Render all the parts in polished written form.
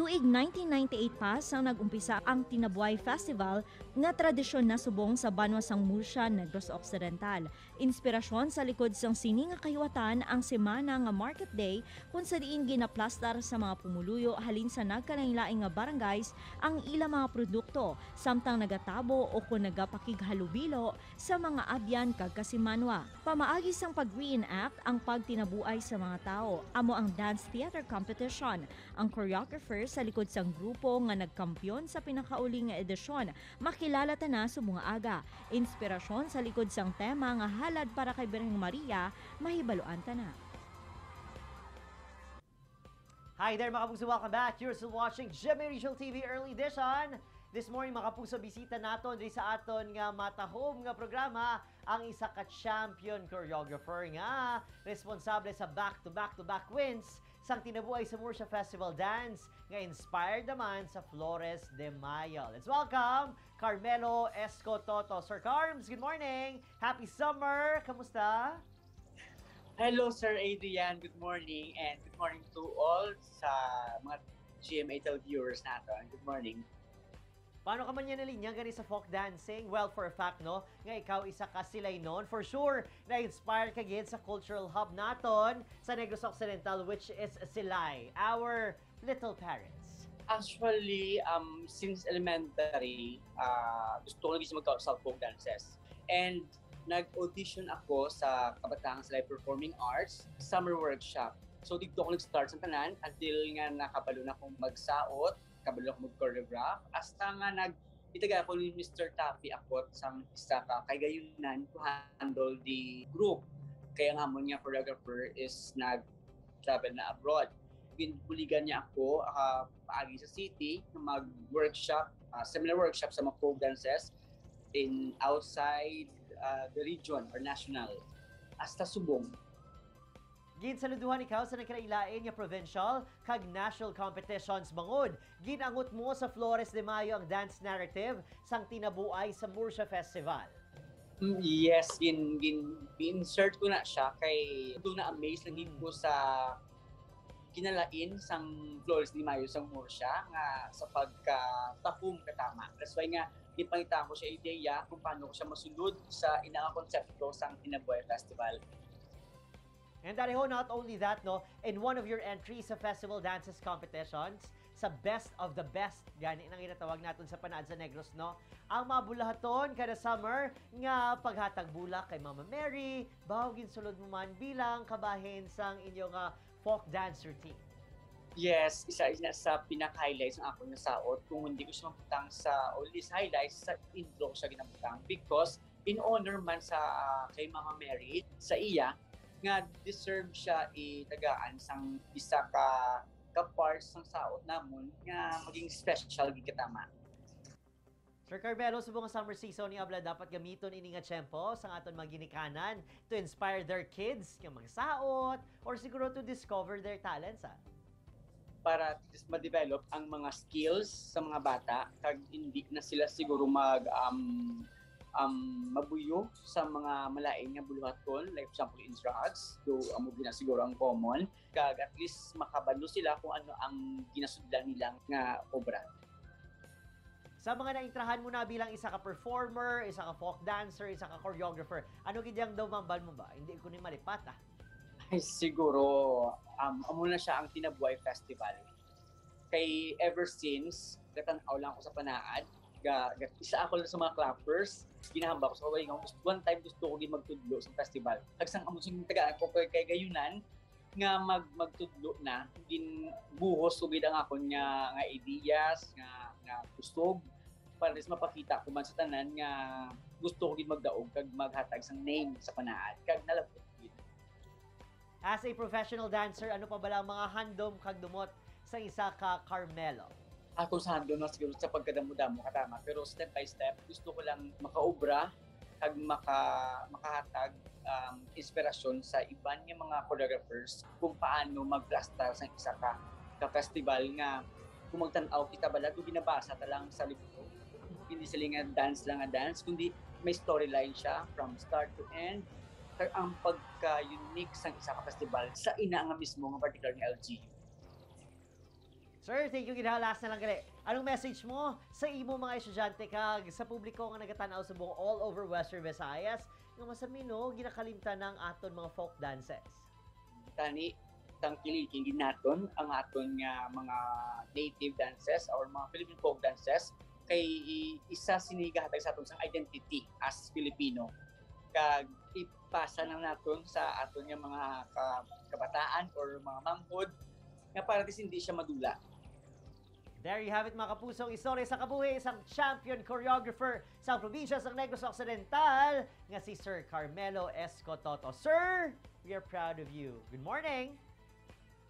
Tuig 1998 pa sang nag-umpisa ang Tinabuay Festival nga tradisyon na subong sa banwa sang Murcia, Negros Occidental. Inspirasyon sa likod sang sini nga kahiwatan ang semana nga Market Day kung sa diin ginaplastar sa mga pumuluyo halin sa nagkalain-laing nga barangays ang ilang mga produkto samtang nagatabo o kung nagapakighalubilo sa mga abyan kag kasimanwa. Pamaagi sang pag-reenact ang pagtinabuay sa mga tao. Amo ang dance theater competition. Ang choreographer sa likod sang grupo nga nagkampiyon sa pinakauli nga edisyon makilala ta na sa mga aga. Inspirasyon sa likod sang tema nga halad para kay Birheng Maria mahibaluan ta na. Hi there, mga kapuso, welcome back. You're still watching GMA Regional TV Early Edition. This morning, mga kapuso, bisita naton diri sa aton nga matahom nga programa ang isa ka champion choreographer nga responsable sa back-to-back-to-back wins sang Tinabuay sa Murcia Festival Dance nga inspired naman sa Flores de Mayo. Let's welcome Carmelo Escototo. Sir Carms, good morning! Happy summer! Kamusta? Hello, Sir Adrian. Good morning and good morning to all sa mga GMA viewers natin. Good morning. Paano ka man yan nalinya gani sa folk dancing? Well, for a fact, no, nga ikaw isa ka silay noon. For sure, na-inspire ka gid sa cultural hub naton sa Negros Occidental, which is Silay, our little Paris. Actually, since elementary, gusto ko lagi mag sa folk dances. And nag-audition ako sa Kabataang Silay Performing Arts Summer Workshop. So dito ako nag-start sa tanan until nga nakabalo na akong magsaot, kabalo ako mag-choreograph. Hasta nga nag itaga ako ni Mr. Taffy ako sa isa ka kaigayunan to handle the group. Kaya nga mo nga choreographer is nag-travel na abroad. Ginbuligan niya ako paagi sa city na mag-workshop, seminar workshop sa mga folk dances in outside the region or national. Hasta subong. Ginsaluduhan ikaw sa nagkailain nga provincial kag national competitions bangod ginangot mo sa Flores de Mayo ang dance narrative sang Tinabuay sa Murcia Festival. Yes, gin insert ko na siya kay doon na amaze lang ko sa kinalain sang Flores de Mayo sang Murcia nga sa pagka-tahom katama. That's why nga ipangita ko siya ideya kung paano ko siya masulod sa inang konsepto sang Tinabuay Festival. And Dareho, not only that, no, in one of your entries sa Festival Dances competitions, sa Best of the Best, gani nang ginatawag naton sa panaad sa Negros, no, ang mga bulahaton kada summer nga paghatag bulak kay Mama Mary, bawo ginsulod mo man bilang kabahin sang inyong folk dance routine. Yes, isa isa sa pinaka-highlights ng ako nga saot. Kung hindi ko siya mabutang sa all these highlights, sa intro ko siya ginabutang because in honor man sa kay Mama Mary, sa iya, nga deserve siya itagaan sang isa ka ka parts sang saot namon nga maging special gid katama. Sir Carmelo, sa buong summer season ni Abla dapat gamiton ini nga tiyempo sa aton mga ginikanan to inspire their kids nga magsaot or siguro to discover their talents. Ah. Para at least ma-develop ang mga skills sa mga bata kag hindi na sila siguro mag mabuyo sa mga malain nga buluhaton, like for example in drugs, do amo gina siguro ang common, kag at least makabalo sila kung ano ang ginasudlan nilang nga obra. Sa mga naintrahan mo na bilang isa ka performer, isa ka folk dancer, isa ka choreographer, ano gid yang daw mambal mo ba? Hindi ko ni malipat ah. Ay, siguro amo na siya ang Tinabuay Festival. Kay ever since gatan-aw lang ako sa panaad, ga, isa ako lang sa mga clappers, ginahamba ko sa kaway nga one time gusto ko gid magtudlo sa festival. Kag sang amo sing tagaan ko kay gayunan nga magtudlo na, gin buhos ko gid ang akon nga nga ideas nga nga kusog para is mapakita ko man sa tanan nga gusto ko gid magdaog kag maghatag sang name sa panaad kag nalabot gid. As a professional dancer, ano pa bala ang mga handom kag dumot sa isa ka Carmelo? Ako sa handom na siguro sa pagkadamo-damo katama, pero step by step gusto ko lang makaobra kag makahatag inspirasyon sa iban nga mga choreographers kung paano magplastar sa isa ka ka festival nga kung magtan-aw kita bala do ginabasa ta lang sa libro, hindi sila nga dance lang nga dance kundi may storyline siya from start to end. Kag ang pagka-unique sa isa ka festival sa ina nga mismo nga particular nga LGU. Sir, thank you gid. Last na lang gali. Anong message mo sa imo mga estudyante kag sa publiko nga nagatanaw sa buong all over Western Visayas nga masamino ginakalimtan ng aton mga folk dances? Tani tangkilikin gid naton ang aton nga mga native dances or mga Philippine folk dances kay isa sini gahatag sa aton sang identity as Filipino kag ipasa na naton sa aton nga mga kabataan or mga manghod nga para dis hindi siya madula. There you have it, mga kapuso, ang istorya sa kabuhi isang champion choreographer sa probinsya sa Negros Occidental nga si Sir Carmelo Escototo. Sir, we are proud of you. Good morning!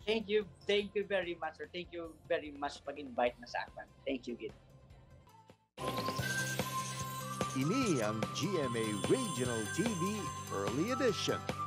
Thank you. Thank you very much, sir. Thank you very much pag-invite na sa akin. Thank you, gid. Ini ang GMA Regional TV Early Edition.